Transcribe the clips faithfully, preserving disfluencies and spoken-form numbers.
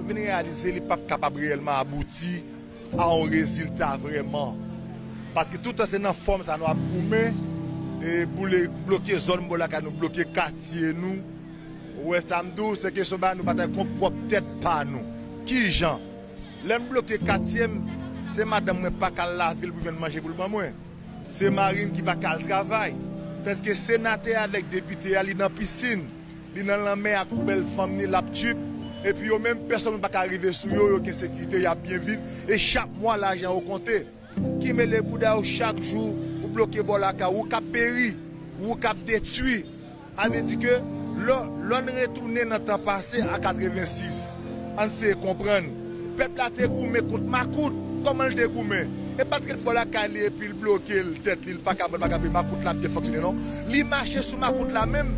vin reyalize li p ap kapab reyèlman abouti a yon rezilta vrèman. Paske toutan se nan fòm sa nou ap goumen, e boule, bloke zòn bò lakay nou, bloke katye nou. Ou wè sa m di w, se kesyon bagay nou batay kont pwòp tèt pa nou. Kijan? Lè m bloke katye m, se madanm mwen pa ka al lavil pou jwenn manje pou l ban mwen. Se mari m ki pa ka al travay. Tandis ke senatè avèk depite a, li nan pisin, li nan lanmè ak bèl fanm ni, l ap trip. Epi yo menm, pèsonn pa ka rive sou yo, yo gen sekirite, y ap byen viv. E chak mwa, lajan yo konte. Ki mele bouda yo chak jou, ou bloke bò lakay ou, ou k ap peri, ou k ap detwi. A vle di ke lò, lò n retounen nan tan pase a katrevensis, ann seye konprann. Pèp la te goumen kont makout. Kòman l te goumen? E pa t ret bò lakay li epi l bloke l, tèt li, l pa ka, pa ka, makout la ap byen fonksyone, non. Li mache sou makout la menm.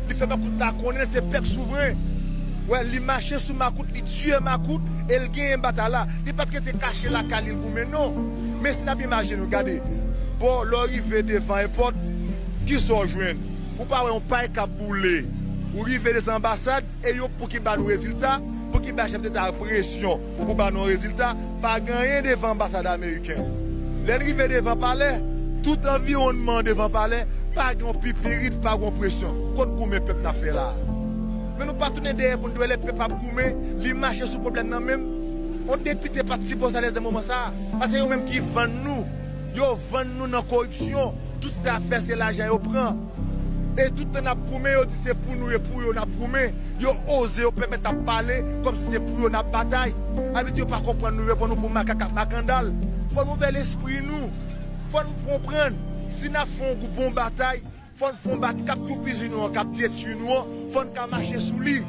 Li fè makout la konnen se pèp souvren. Wè, li mache sou makout, li tiye makout, e l genyen batay la. Li pa t rete kache lakay li, l goumen, non. Men si n ap imajine nou, gade, bò, lè w rive devan èpòt, kisa w jwenn? Ou pa wè yon pay k ap boule. Ou rive devan anbasad, e yo pou ki ba nou rezilta, pou ki ba chèf deta a presyon pou ba nou rezilta, pa gen anyen devan anbasad ameriken. Lè n rive devan palè, tout anviwònman devan palè, pa gen yon pipirit, pa gen yon presyon. Kot goumen pèp n ap fè la a? Men nou pa tounen dèyè pou n di wè lè pèp ap goumen, li mache sou pwoblèm nan menm. Yon depite pa t sipoze alèz nan moman sa a. Paske yo menm ki vann nou, yo vann nou nan koripsyon. Tout sa y ap fè, se lajan yo pran. E tout tan n ap goumen, yo di se pou nou e pou yo n ap goumen. Yo oze, yo pèmèt ap pale kòmsi se pou yo n ap batay. Abitye yo pa konprann nou, yo pran nou pou makak ak makandal. Fò n ouvè lespri nou. Fò n konprann. Si n ap fè yon bon batay, fò n fè yon batay k ap toupizi nou an, k ap detwi nou an, fò n ka mache sou li.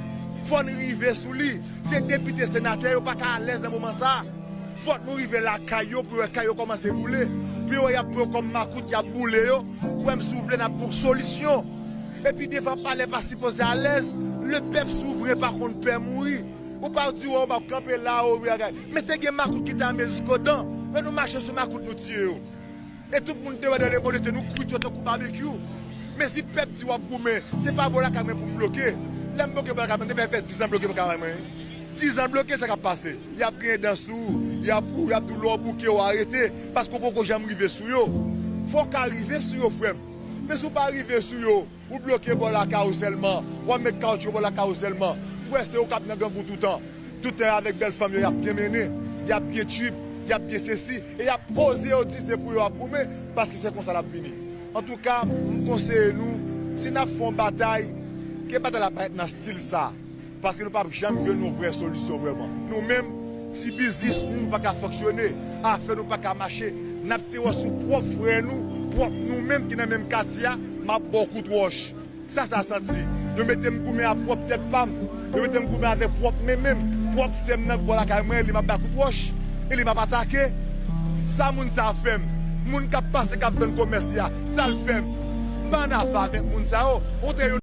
Fò n rive sou li. Se depite, senatè, yo pa ka alèz nan moman sa a. Fòk nou rive lakay yo pou yo wè kay yo kòmanse boule. Pou yo wè y ap pran yo kòm makout, y ap boule yo. Kwè m, si w vle, n ap gen yon solisyon. Epi devan palè pa sipoze alèz. Lepèp souvren pa konn pè mouri. Ou pa di, "Wè, m ap kanpe la, o, wi, agay." Men te gen makout ki te ame jiskodan. Men nou mache sou makout, nou tiye yo. E tout moun te wè nan lemonn ete, nou kwit yo tankou babekyou. Men si pèp di w ap goumen, se pa bò lakay mwen pou m bloke. Lè m bloke bò lakay mwen, m te fè, fè dizan bloke bò lakay mwen. Dizan bloke, sa k ap pase? Y ap griyen dan sou ou, y ap, y ap di w lè w bouke, w arete, paske w poko janm rive sou yo. Fò w ka rive sou yo, frè m. Men si w pa rive sou yo, ou bloke bò lakay ou sèlman, w ap met kawotchou bò lakay ou sèlman, ou wè se ou k ap nan grangou toutan. Toutan avèk bèl fanm yo, y ap byen mennen, y ap byen trip, y ap byen sesi, e y ap poze yo di se pou yo ap goumen, paske se konsa l ap vini. Antouka, m konseye nou, si n ap fè yon batay, ke batay la parèt nan stil sa. Paske nou p ap janm jwenn yon vrè solisyon vrèman. Nou menm, ti biznis nou, nou pa ka fonksyone, afè nou pa ka mache. N ap tire wòch sou pwòp frè nou, pwòp nou menm ki nan menm katye a, m ap ba w kout wòch. Sa sa santi? Yo mete m goumen ak pwòp tèt pa m. Yo mete m goumen avèk pwòp men men m. Pwòp sè m nan bò lakay mwen, li m ap ba kout wòch. E li m ap atake. Sa moun sa fè m? Moun k ap pase, k ap vann komès li a, sa l fè m? M pa annafè avèk moun sa yo. Okontrè, yo